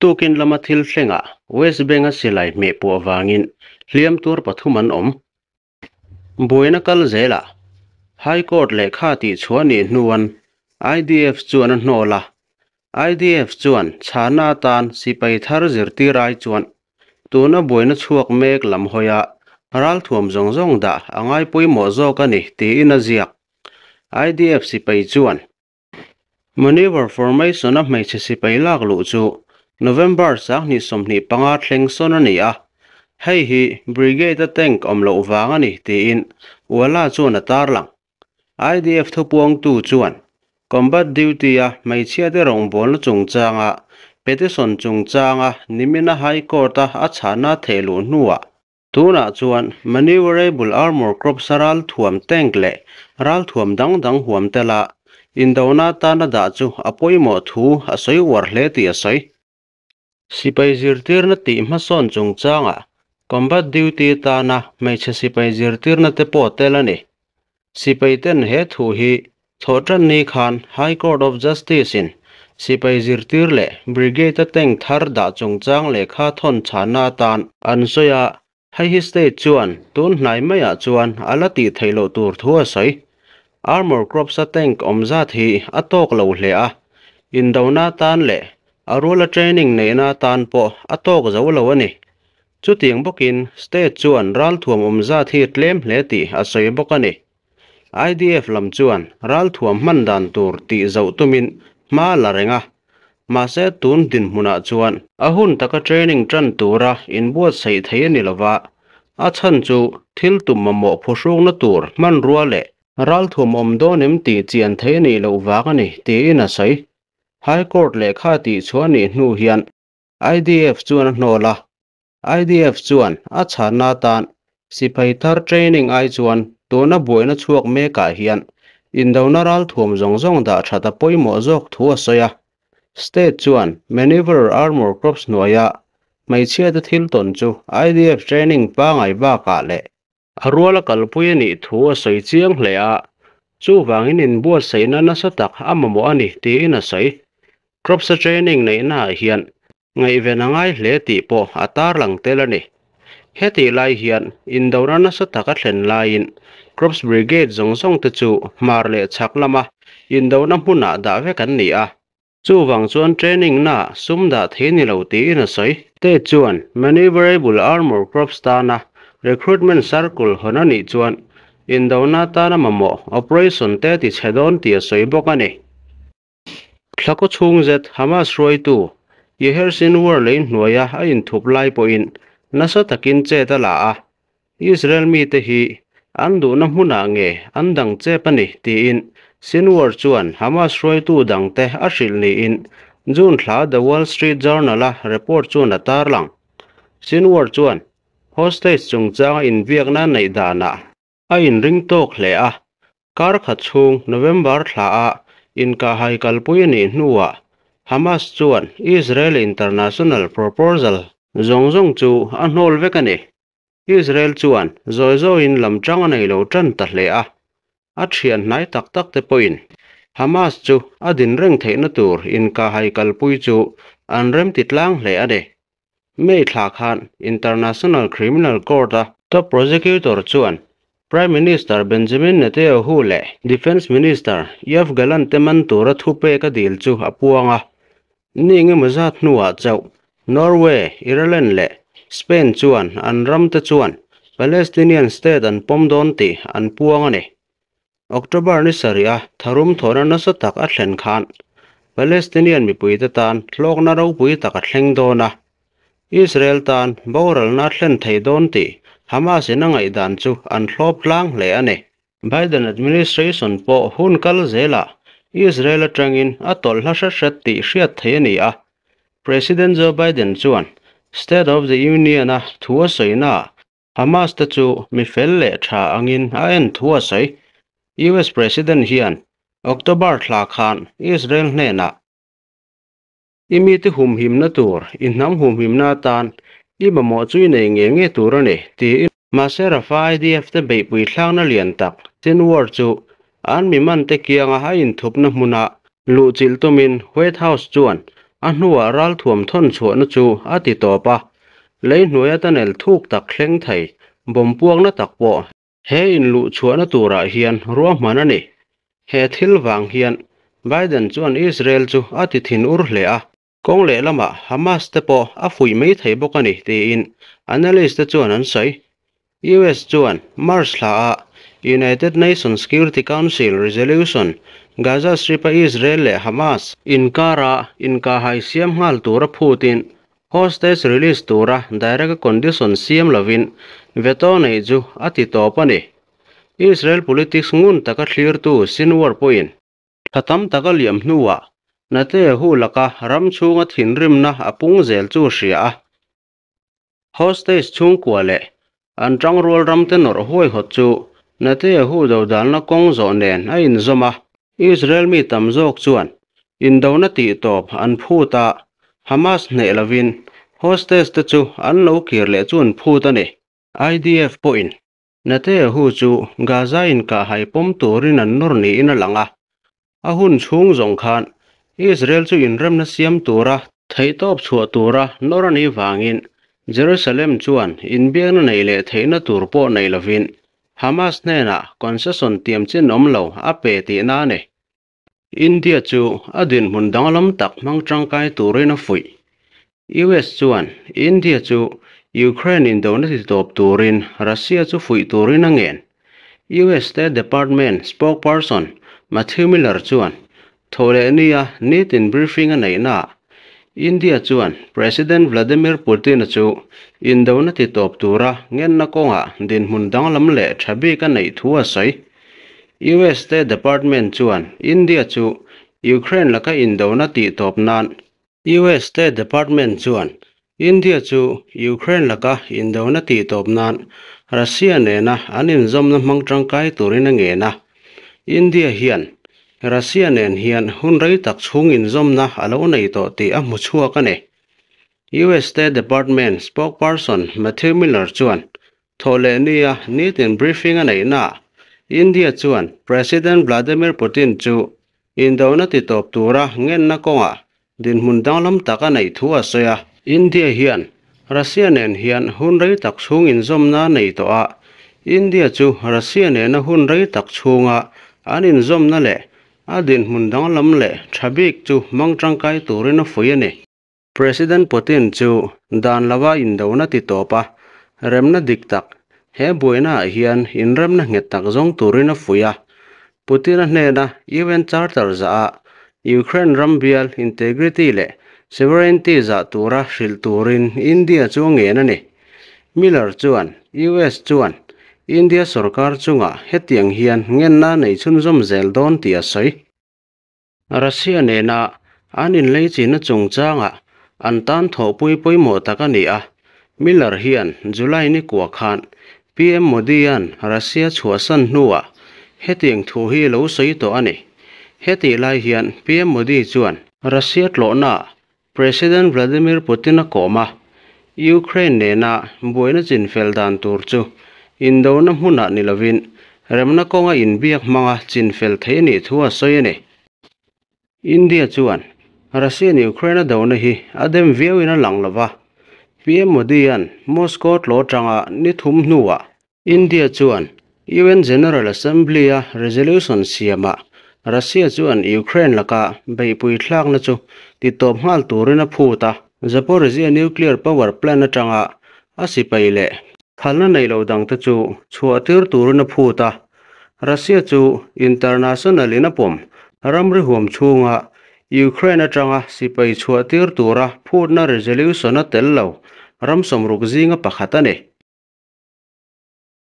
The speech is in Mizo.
Tukin lama thil thlengah West Bank-a silai hmeh puah vangin hliam tuar pathum an awm. Buaina kal zelah High Court lehkha tihchhuah nih hnuan IDF chuan a hnawl a, IDF chuan chhana atan sipai thar zirtir ai chuan tuna buaina chhuak mek lam hawia ralthuam zawng zawng dah a ngai pawimawh zawk a ni tiin a ziak. IDF sipai chuan Maneuver formation-a hmeichhe sipai lak luh chu November 2025 thleng sawn a ni a, hei hi Brigade-a tank awm loh vang a ni tiin Walla chuan a tarlang. IDF thupuangtu chuan Combat duty-a hmeichhiate rawngbawlna chungchanga petition chungchanga nimina High Court-a a chhahna thehluh hnuah Tunah chuan Maneuverable Armour Corps a ralthuam tank leh ralthuam dang dang huam tela indona atana dah chu a pawimawh thu a sawi uar hle tih a sawi. Sipai zirtirna tih hmasawn chungchangah Combat Duty atana hmeichhe sipai zirtirna te pawh tel a ni. Sipai ten he thu hi Thawhtanni khan High Court of Justice in sipai zirtir leh Brigade-a tank thar dah chungchang lehkha thawn chhahna atan an sawi a, hei hi state chuan tun hnai maiah chuan a la tih theih loh tur thu a sawi. Armour Corps-a tank awm zat hi a tawk lo hle a, indona atan leh a ruala training neihna atan pawh a tawk zo lo a ni. Chutiang bawkin state chuan ralthuam awm zat hi tlem hle tih a sawi bawk a ni. IDF lam chuan ralthuam hman dan tur tih zoh tumin hma la reng a, mahse tun dinhmunah chuan a hun taka training tan tura inbuatsaih thei a ni lova, a chhan chu thil tum mamawh phuhrukna tur hmanrua leh ralthuam awm dawn em tih chian thei a nih loh vang a ni tiin a sawi. High Court lehkha tihchhuah nih hnu hian IDF chuan a hnawl a, IDF chuan a chhanna atan sipai thar training ai chuan tuna buaina chhuak mekah hian indona ralthuam zawng zawng dah that a pawimawh zawk thu a sawi a. State chuan Maneuver Armour Corps hnuaia hmeichhiate thil tawn chu IDF training pangai bakah leh a ruala kalpui a nih thu a sawi chiang hle a, chuvangin inbuatsaihna nasa tak a mamawh a ni tiin a sawi. Corps-a training neihnaah hian ngaihven a ngai hle tih pawh a tarlang tel a ni. Hetih lai hian indona nasa tak a thlen laiin Corps Brigade zawng zawng te chu hmar leh chhak lama indona hmunah dah vek an ni a. Chuvang chuan training na sum dah thei ni lo tiin a sawi. Te chuan Maneuverable Armour Corps tana recruitment circle hawn a nih chuan indona tana mamawh operation te ti chhe dawn tih a sawi bawk a ni. Thla kaw chhung zet Hamas hruaitu Yahya Sinwar lei hnuaia a inthup lai pawhin nasa takin chet a la a, Israel mite hi an duhna hmunah nge an dang chep a ni tiin Sinwar chuan Hamas hruaitu dangte a hrilh niin June thla The Wall Street Journal-a report chuan a tarlang. Sinwar chuan hostage chungchanga inbiakna neih danah a inring tawk hle a, kar khat chhung November thlaah inkahhai kalpui a nih hnuah Hamas chuan Israel international proposal zawng zawng chu a hnawl vek a ni. Israel chuan zawi zawiin lam tang a nei lo tan ta hle a, a thian hnai tak tak te pawhin Hamas chu a din reng theihna tur inkahhai kalpui chu an remti tlang hle a ni. May thla khan International Criminal Court-a top prosecutor chuan Prime Minister Benjamin Netanyahu leh Defence Minister Yoav Gallant te man tura thupek a dil chu a puang a, Ni engemaw zat hnuah chauh Norway, Ireland leh Spain chuan an ramte chuan Palestinian state an pawm dawn tih an puang a ni. October ni sarih a tharum thawhna nasa tak a thlen khan Palestinian mipuite tan hlawkna ropui tak a thleng dawn a, Israel tan boralna a thlen thei dawn tih Hamas in a ngaihdan chu an hlawp tlang hle a ni. Biden administration pawh hun kal zelah Israel atangin a tawlh hla hret hret tih hriat theih a ni a. President Joe Biden chuan State of the Union-a thu a sawinaah Hamas te chu mi fel leh tha angin a en thu a sawi. US President hian October thla khan Israel hnenah I mite humhimna tur, i hnam humhimna atan i mamawh chu i nei nge nge tur a ni, tiin. Mahse Rafah IDF te beihpui thlakna lian tak Sinwar chu an mi man te kianga a inthupna hmuna luhchilh tumin White House chuan a hnuah ralthuam thawn chhuahna chu a ti tawp a, lei hnuaia tunnel thuk tak thleng thei bomb puakna tak pawh he inluhchhuahna turah hian ruahman a ni. He thil vang hian Biden chuan Israel chu a ti thin ur hle a. Kawng lehlamah Hamas te pawh a fuih mai thei bawk a ni tiin analyst te chuan an sawi. US chuan March thla ah United Nations Security Council resolution Gaza Strip a Israel leh Hamas inkara inkahhai siam nghal tura phutin hostage release tura direct a condition siam lovin veto neih chu a ti tawp a ni. Israel politics ngun taka thlirtu Sinwar pawhin Thla tam tak a liam hnuah Netanyahu laka ram chhunga thinrimna a pung zel chu a hria a. Hostage chhungkua leh an tangrual ramte nawrh huaihawt chu Netanyahu dodalna kawng zawh nen a inzawm a. Israel mi tam zawk chuan indona tihtawp an phut a, Hamas hneh lovin hostage te chu an lo kir leh chu an phut a ni. IDF pawhin Netanyahu chu Gaza inkahhai pawm turin an nawr niin a lang a, a hun chhung zawng khan Israel chu inremna siam tura theihtawp chhuah tura nawr a nih vangin Jerusalem chuan inbiakna neih leh theihna tur pawh nei lovin Hamas hnenah concession tiam chin awm lo a pe tihna a ni. India chu a dinhmun danglam tak hmang tangkai turin a fuih. US chuan India chu Ukraine indona titawp turin Russia chu fuih turin a ngen. US State Department spokesperson Matthew Miller chuan Thawhlehnia nitin briefing a neihnaah India chuan President Vladimir Putin-a chu indona titawp tura ngenna kawngah dinhmun danglam leh tha bik a neih thu a sawi. US State Department chuan India chu Ukraine laka indona tihtawp nan US State Department chuan India chu Ukraine laka indona tihtawp nan Russia nena an inzawmna hmang tangkai turin a ngen a. India hian Russia nen hian hun rei tak chhung inzawmna a lo nei tawh tih a hmu chhuak a ni. US State Department spokesperson Matthew Miller chuan Thawhlehnia nitin briefing a neihnaah India chuan President Vladimir Putin chu indona titawp tura ngenna kawngah dinhmun danglam tak a neih thu a sawi a. India hian Russia nen hian hun rei tak chhung inzawmna a nei tawh a, India chu Russia nena hun rei tak chhunga an inzawmna leh a dinhmun danglam leh tha bik chu hmang tangkai turin a fuih a ni. President Putin chu dan lova indona ti tawp a, remna dik tak, he buainaah hian inremna nghet tak zawng turin a fuih a. Putin-a hnena UN Charter zah a, Ukraine ram bial integrity leh sovereignty zah tura hrilh turin India chu a ngen a ni. Miller chuan US chuan India sorkar chungah hetiang hian ngenna nei chhunzawm zel dawn tih a sawi. Russia nena an inleichina chungchangah an tan thawhpui pawimawh tak a ni a, Miller hian July ni kua khan PM Modi-a'n Russia chhuahsan hnuah hetiang thu hi lo sawi tawh a ni. Hetih lai hian PM Modi chuan Russia tlawhnaah President Vladimir Putin a kawm a, Ukraine nena buaina chinfel dan tur chu indona hmunah ni lovin remna kawnga inbiak hmanga chinfel theih a nih thu a sawi a ni. India chuan Russia-in Ukraine a dona hi a dem viauin a lang lova, PM Modi-a'n Moscow tlaw atanga ni thum hnuah India chuan UN General Assembly-a resolution siamah Russia chuan Ukraine laka beihpui thlakna chu titawp nghal turin a phut a. Zaporizhzhia nuclear power plant atanga a sipai leh phalna nei lo dangte chu chhuahtir turin a phut a. Russia chu international-in a pawm ramri huam chhunga Ukraine atanga sipai chhuahtir tura phutna resolution a tel lo ram sawmruk zinga pakhat a ni.